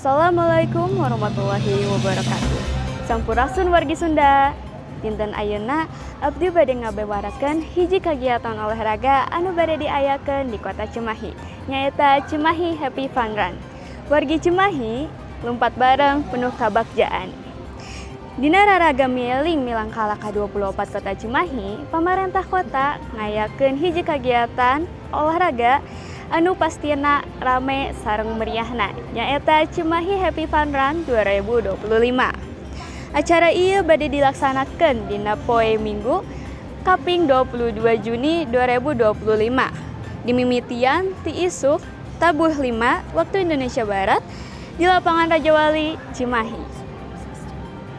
Assalamualaikum warahmatullahi wabarakatuh. Sampurasun wargi Sunda. Dinten ayeuna abdi bade ngabewarakeun hiji kagiatan olahraga anu bade diayakeun di Kota Cimahi, nyaeta Cimahi Happy Fun Run. Wargi Cimahi lumpat bareng penuh kabagjaan. Dina raraga mieling milangkala ka-24 Kota Cimahi, pamarentah kota ngayakeun hiji kagiatan olahraga anu pastina rame sareng meriahna, nyaeta Cimahi Happy Fun Run 2025. Acara ieu bade dilaksanakeun dina poe Minggu kaping 22 Juni 2025. Dimimitian ti isuk tabuh 5 waktu Indonesia Barat di Lapangan Rajawali, Cimahi.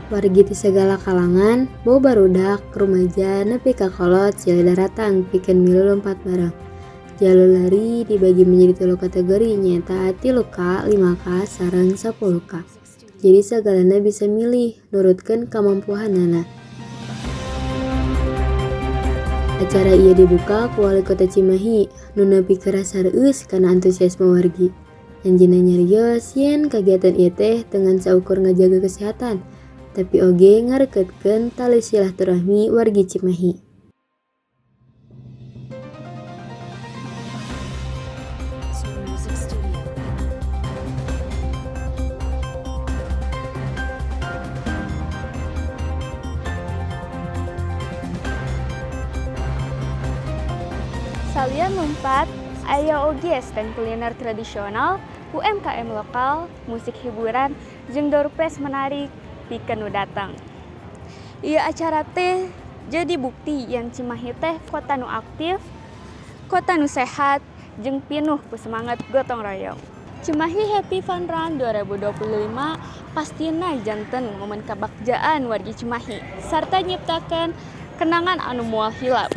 Wargi ti sagala kalangan, bau barudak, rumaja, nepi ka kolot silih daratang pikeun milu lompat bareng. Jalur lari dibagi menjadi tilu kategori, nyaeta 3K, 5K, sareng 10K. Jadi sagalana bisa milih nurutkeun kamampuanana. Acara ieu dibuka ku Wali Kota Cimahi, nu nepi ka rasa reueus kana antusiasme wargi. Anjeunna nyarios yen kagiatan ieu teh teu ngan saukur ngajaga kesehatan, tapi oge ngareketkeun tali silaturahmi wargi Cimahi. Snow Music Studio. Salian lumpat, aya oge stand kuliner tradisional, UMKM lokal, musik hiburan, jeung door prize menarik pikeun nu datang. Ieu acara teh jadi bukti yen Cimahi teh kota nu aktif, kota nu sehat, jeung pinuh ku semangat gotong royong. Cimahi Happy Fun Run 2025 pastina janten momen kabagjaan wargi Cimahi sarta nyiptakeun kenangan anu moal hilap.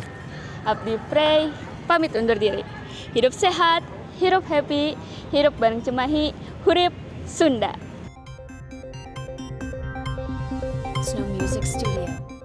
Abdi Frey pamit undur diri. Hidup sehat, hirup happy, hirup bareng Cimahi, hurip Sunda. Snow Music Studio.